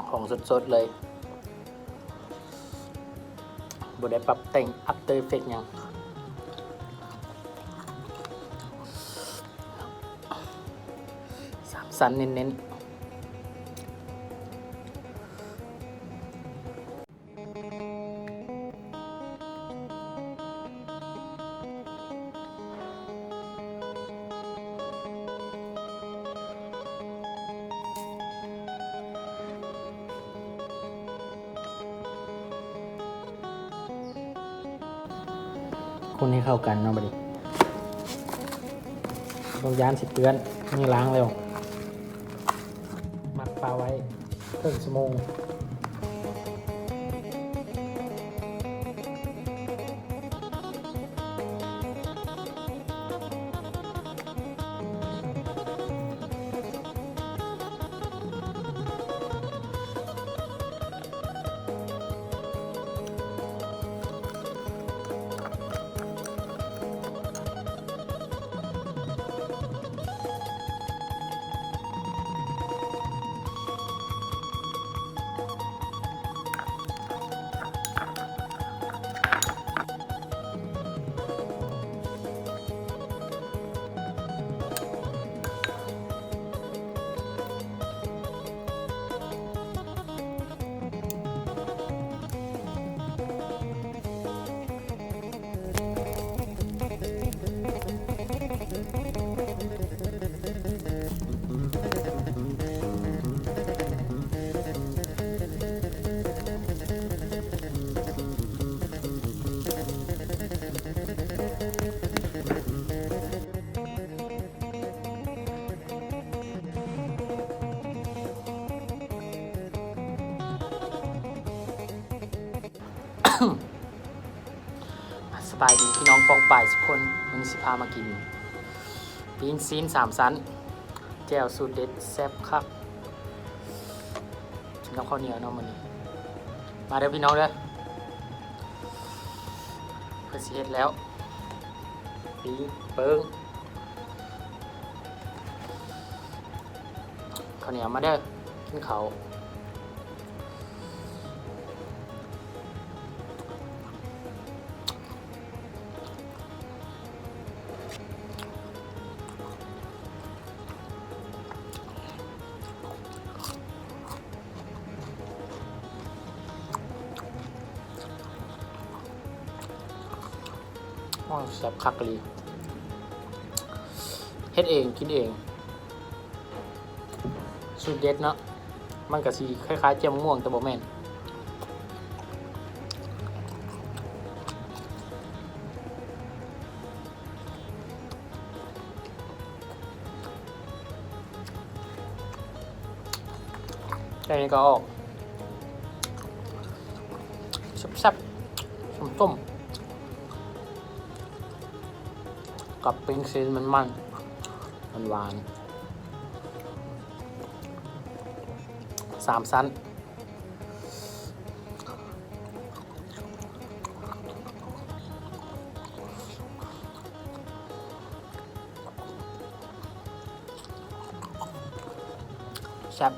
ຂອງສົດໆເລີຍ ບໍ່ໄດ້ປັບແຕ່ງ After Effects ຫຍັງ. ສາມຊັ້ນເນັ້ນໆ. ຄົນໃຫ້ເຂົ້າກັນເນາະ ບັດນີ້ບໍ່ຢ້ານຊິເປື້ອນ ນີ້ລ້າງແລ້ວ ໝັກປາໄວ້ ເຄິ່ງຊົ່ວໂມງ. ສະບາຍດີພີ່ນ້ອງປ້ອງປາຍທຸກຄົນ, ມື້ນີ້ຊິພາມາກິນປີ້ງຊີ້ນສາມຊັ້ນ ແຈ່ວສູດເດັດແຊບຄັກ ກິນກັບເຂົ້າໜຽວເນາະມື້ນີ້. ມາເດີພີ່ນ້ອງເດີ ເພິ່ນຊິເຮັດແລ້ວ ປີ້ງເປີ້ງ ເຂົ້າໜຽວມາເດີ ກິນເຂົ້າ. ໂອ້ຍ ແຊບຄັກອີ່ຫຼີ ເຮັດເອງ ກິນເອງ ສູດເດັດເນາະ ມັນກະຊິຄ້າຍໆ ແຈ່ວໝາກມ່ວງ ແຕ່ບໍ່ແມ່ນ. ແຕ່ນີ້ກໍອອກແຊບໆ ສົ້ມໆ ກັບປີ້ງຊີ້ນມັນໆ ຫວານໆ ສາມຊັ້ນ. ແຊບ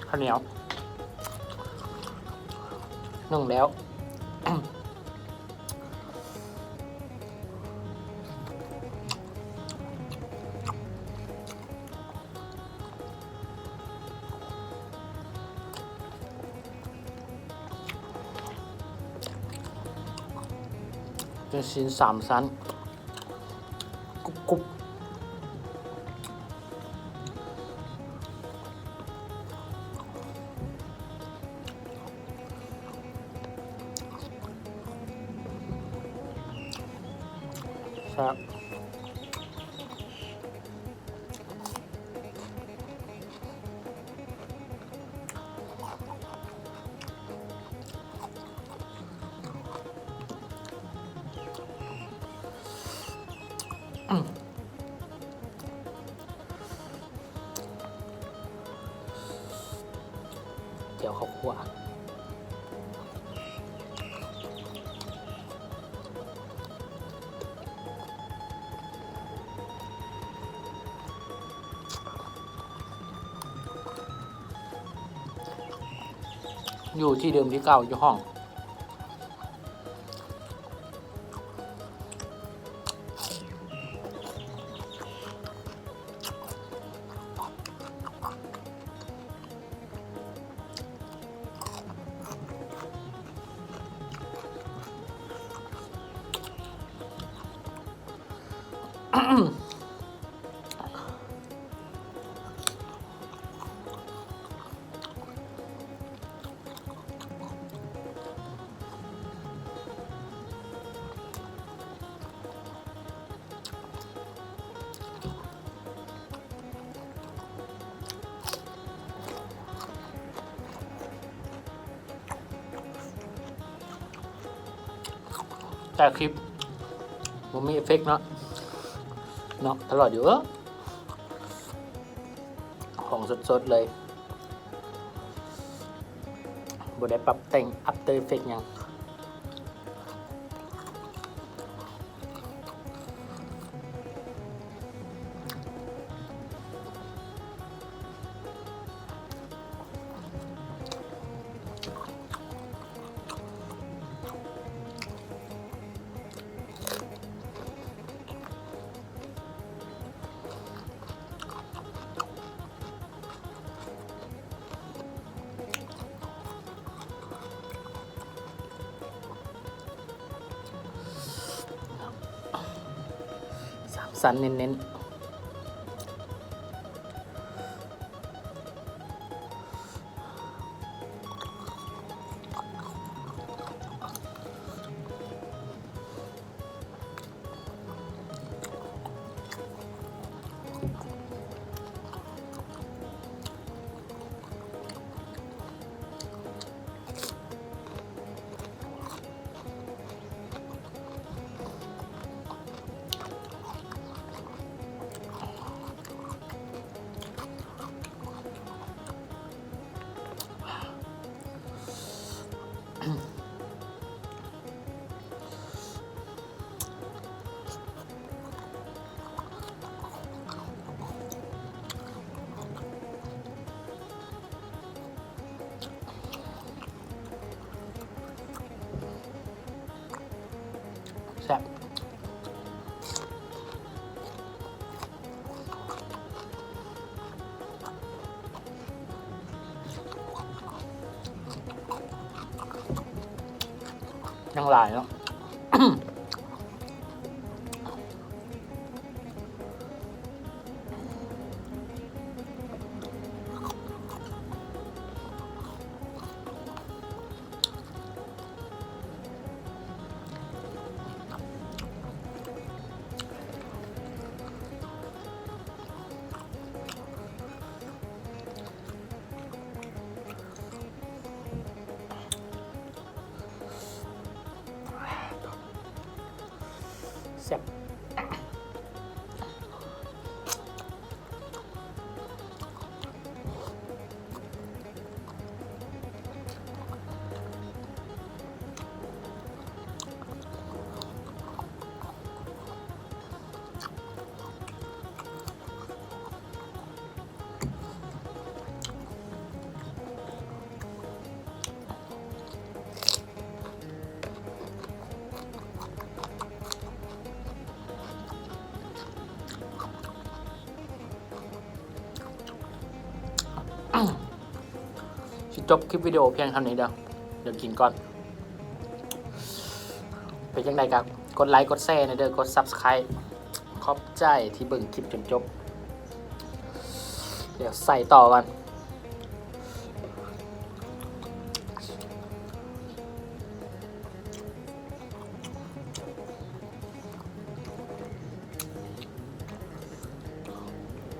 ເຂົ້າໜຽວ ໜຶ້ງແລ້ວ. ເປັນຊີ້ນສາມຊັ້ນ ກຸບໆ. ແຊບ. ອືມ. ດຽວເຂົ້າຄົວ ຢູ່ທີ່ເດີມທີ່ເກົ່າ ຢູ່ຫ້ອງ. ແຕ່ຄລິບບໍ່ມີເອຟເຟັກເນາະ ເນາະ ຕະຫຼອດຢູ່ ເອີ ຂອງສົດໆເລີຍ ບໍ່ໄດ້ປັບແຕ່ງ After Effects ຫຍັງ. ສາມຊັ້ນເນັ້ນໆ. ແຊບ ຍັງຫຼາຍເນາະ. ແຊບ ຊິຈົບຄລິບວິດີໂອພຽງເທົ່ານີ້ເດີ ດຽວກິນກ່ອນ. ເປັນຈັ່ງໃດກໍກົດໄລກົດແຊແດ່ເດີ ກົດ Subscribe. ຂອບໃຈທີ່ເບິ່ງຄລິບຈົນຈົບ. ດຽວໃສ່ຕໍ່ກ່ອນ.